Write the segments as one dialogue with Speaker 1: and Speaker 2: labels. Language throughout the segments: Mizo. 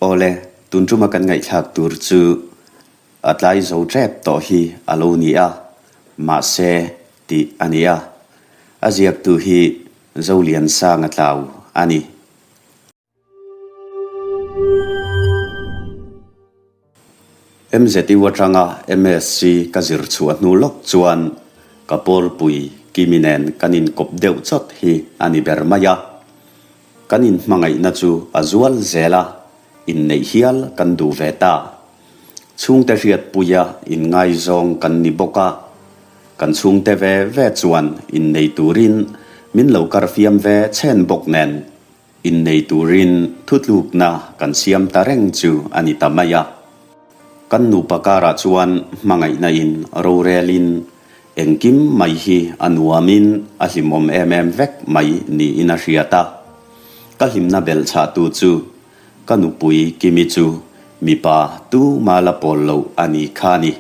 Speaker 1: Awle, tun tuma kan ngaihthlak tur chu a tlai zo tep tawh hi a lo ni a, mahse tih a ni a. A ziaktu hi Zoliansanga tlau a ni. MZU atanga MSc ka zir chhuah hnu lawk chuan ka pawlpui Kimi nen kan inkawp deuh chawt hi a ni ber mai a. Kan inhmangaihna chu a zual zel a, inneih hial kan duh ve ta. Chhungte hriatpuia inngaizawng kan ni bawk a, kan chhungte ve ve chuan innei turin min lo karfiam ve chhen bawk nen. Innei turin thutlukna kan siam ta reng chu a ni ta mai a. Kan nupa karah chuan hmangaihna in rorelin engkim mai hi a nuamin a hlimawm em em vek mai niin a hriat a. Ka hlimna belhchhahtu chu ka nupui Kimi chu mipa tuma la pawl loh a ni kha a ni.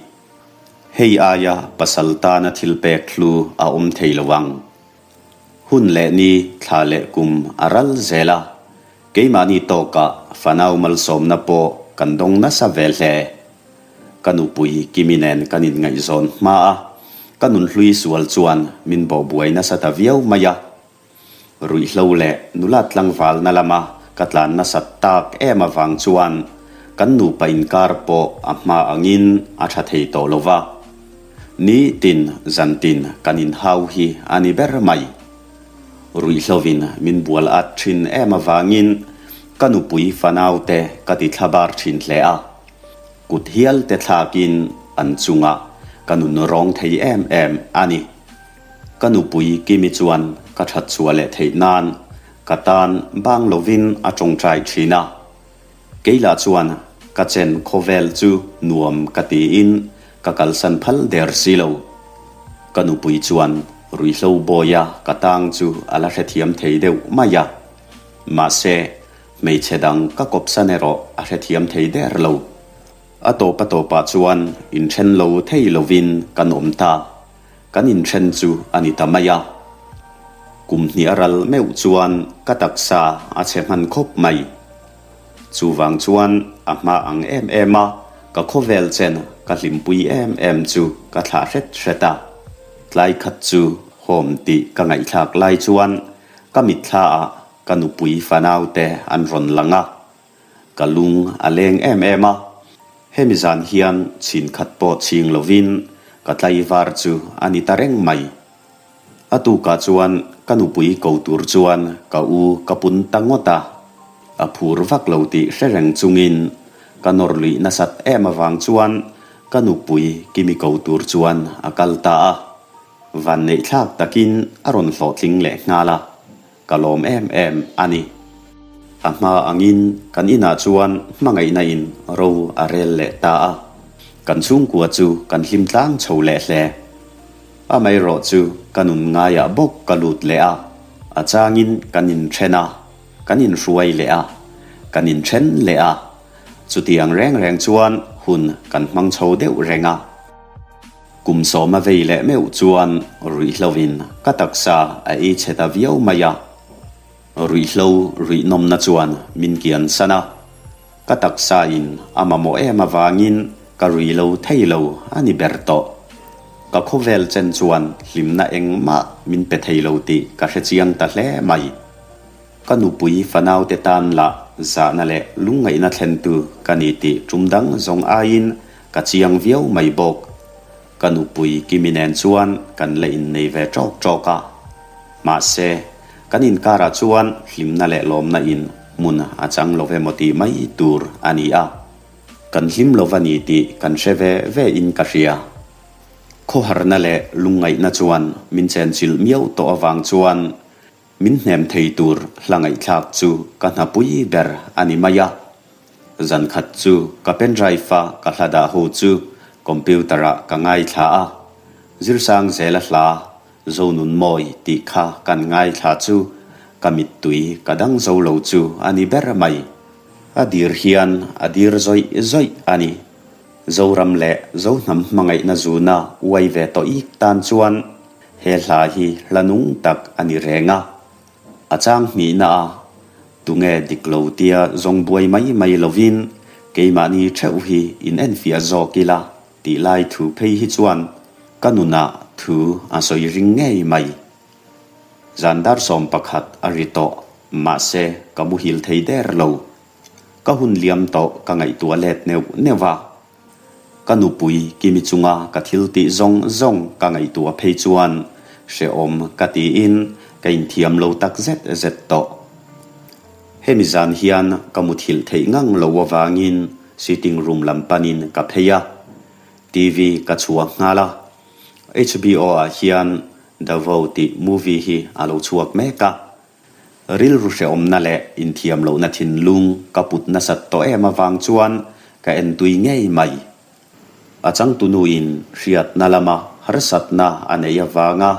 Speaker 1: Hei aia pasal tana thil pek hlu a awm thei lo ang. Hun leh ni, thla leh kum a ral zel a, keimahni tawkah fanau malsawmna pawh kan dawng nasa ve hle. Ka nupui Kimi nen kan inngaihzawn hma a, ka nunhlui sual chuan min bawhbuai nasa ta viau mai a. Ruihhlo leh nula tlangvalna lama ka tlan nasat tak em avang chuan kan nupa inkar pawh a hma angin a tha thei tawh lo va. Ni tin, zan tin kan inhau hi a ni ber mai. Ruihhlovin min bual at thin em avangin ka nupui fanaute ka ti thlabar thin hle a. Kut hial te thlakin an chungah ka nun rawng thei em em a ni. Ka nupui Kimi chuan ka that chhuah leh theih nan ka tan bang lovin a tawngtai thin a. Kei lah chuan ka chen khawvel chu nuam ka tiin ka kalsan phal der si lo. Ka nupui chuan ruihhlo bawia ka tang chu a la hrethiam thei deuh mai a. Mahse, hmeichhe dang ka kawpsan erawh a hrethiam thei der lo. A tawp a tawpah chuan inthen lo thei lovin kan awm ta. Kan inthen chu a ni ta mai a. Kum hnih a ral meuh chuan ka taksa a chhe hman khawp mai. Chuvang chuan a hma ang em em a, ka khawvel chen ka hlimpui em em chu ka thlah hret hret a. Tlai khat chu hawm tih ka ngaihthlak lai chuan ka mitthla ah ka nupui fanaute an rawn lang a. Ka lung a leng em em a, hemi zan hian chhin khat pawh chhing lovin ka tlaivar chu a ni ta reng mai. A tukah chuan ka nupui ko tur chuan ka u ka pun ta ngawt a, a phur vak lo tih hre reng chungin ka nawr luih nasat em avang chuan ka nupui Kimi ko tur chuan a kal ta a, vanneihthlak takin a rawn hlawhtling leh nghal a. Ka lawm em em a ni. A hma angin kan inah chuan hmangaihna in ro a rel leh ta a. Kan chhungkua chu kan hlim tlang chho leh hle. Amaherawh chu ka nun ngaiah bawk ka lut leh a, a changin kan inthen a, kan inhruai leh a, kan inthen leh a. Chutiang reng reng chuan hun kan hmang chho deuh reng a. Kum sawma vei leh meuh chuan ruihhlovin ka taksa a ei chhe ta viau mai a. Ruihhlo ruih nawmna chuan min kian san a. Ka taksa in a mamawh em avangin ka rui lo thei lo a ni ber tawh. Ka khawvel chen chuan hlimna engmah min pe thei lo tih ka hrechiang ta hle mai. Ka nupui fanaute tan lah zahna leh lungngaihna thlentu ka ni tih tum dang zawng aiin Ka chiang viau mai bawk. Ka nupui Kimi nen chuan kan la innei ve ṭawk ṭawk a. Mahse, kan inkarah chuan hlimna leh lawmna in hmun a chang lo emaw tih mai tur a ni a. Kan hlim lo va ni tih kan hre ve ve in ka hria. Khawharna leh lungngaihna chuan min chenchilh miau tawh avang chuan Min hnem thei tur hla ngaihthlak chu ka hnapui ber a ni mai a. Zan khat chu ka pendrive a ka hla dah ho chu computer ah ka ngaithla a. Zirsang zela hla Zonunmawi tih kha kan ngaithla chu ka mittui ka dang zo lo chu a ni ber mai. A dir hian a dir zawih zawih a ni. Zoram leh Zohnam hmangaihna zuna uai ve tawh ik tan chuan He hla hi hla nung tak a ni reng a, a chang hnihna a. Tunge dik lo tia zawng buai mai mai lovin keimahni theuh hi in enfiah zawk ila tih lai thu phei hi chuan ka nunah thu a sawi ring ngei mai. Zan dar 11 a ri tawh, mahse ka muhil thei der lo. Ka hun liam tawh ka ngaihtuah let neuh neuh a. Ka nupui Kimi chunga ka thil tih zawng zawng ka ngaihtuah phei chuan hrehawm ka tiin ka inthiam lo tak zet zet tawh. Hemi zan hian ka muthilh theih ngang lo avangin sitting room lam panin ka phei a, TV ka chhuah nghal a. HBO ah hian The Vow tih movie hi a lo chhuak mek a. Rilru hrehawmna leh inthiam lohna thinlung ka put nasat tawh em avang chuan ka en tui ngei mai. A changtunuin hriatna lama harsatna a neih avanga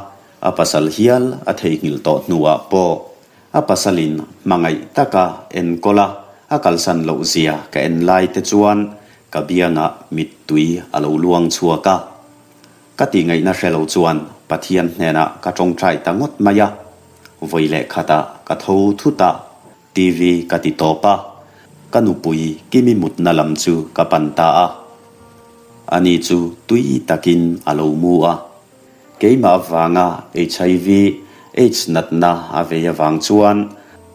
Speaker 1: a pasal hial a theihnghilh tawh hnuah pawh a pasalin hmangaih taka enkawl a a kalsan loh zia ka en lai te chuan ka biangah mittui a lo luang chhuak a. Ka tih ngaihna hre lo chuan Pathian hnenah ka tawngtai ta ngawt mai a. Vawi leh khatah ka tho thut a, TV ka ti tawp a, ka nupui Kimi mutna lam chu ka pan ta a. Ani chu tui takin a lo mu a. Keimah avanga HIV, aids natna a vei avang chuan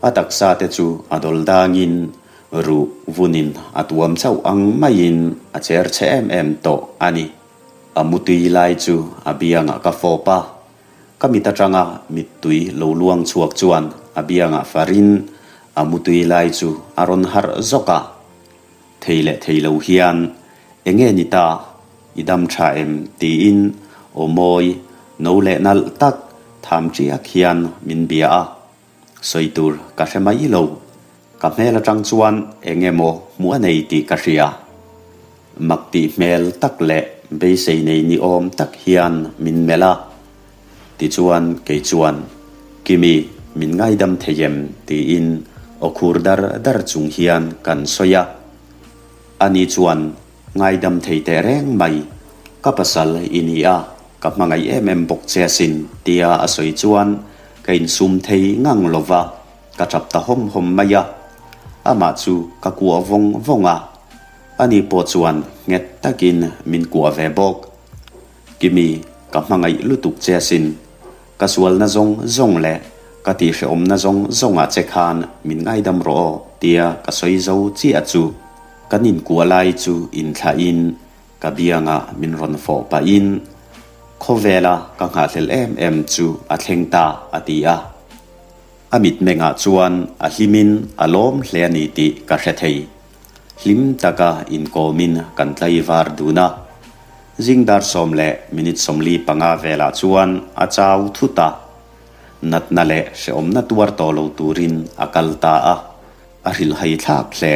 Speaker 1: a taksa te chu a dawl dangin ruh vunin a tuam chauh ang maiin a cher chhe em em tawh a ni. A mutui lai chu a biangah ka fawp a, ka mit atanga mittui lo luang chhuak chuan a biangah farin a mutui lai chu a rawn harh zawk a. Thei leh thei lo hian, Enge ni ta, i dam tha em? tiin aw mawi, no leh nalh tak tham tiak hian min bia a. Sawi tur ka hre mai lo. Ka hmel atang chuan eng emaw hmuh a nei tih ka hria. Mak tih hmel tak leh beisei nei ni awm tak hian min melh a. Tichuan kei chuan, Kimi, min ngaidam thei em? tiin aw khur dar dar chung hian kan sawi a. Ani chuan Ngaidam thei teh reng mai, ka pasal i ni a, ka hmangaih em em bawk che asin, tia a sawi chuan ka insum thei ngang lo va, ka tap ta hawm hawm mai a. Amah chu ka kuah vawng vawng a, ani pawh chuan nghet takin min kuah ve bawk. Kimi, ka hmangaih lutuk che asin, ka sualna zawng zawng leh ka tihhrehawmna zawng zawngah che khan min ngaidam rawh aw, tia ka sawi zo chiah chu. Kan inkuah lai chu inthlahin ka biangah min rawn fawh pahin, Khawvela ka nghahhlelh em em chu a thleng ta, a ti a. A mitmengah chuan a hlimin a lawm hle a ni tih ka hre thei. Hlim taka inkawmin kan tlaivar dun a. Zing dar sawm leh minute 45 velah chuan a chau thut a. Natna leh hrehawmna tuar tawh lo turin a kal ta a. A hrilhhai thlak hle.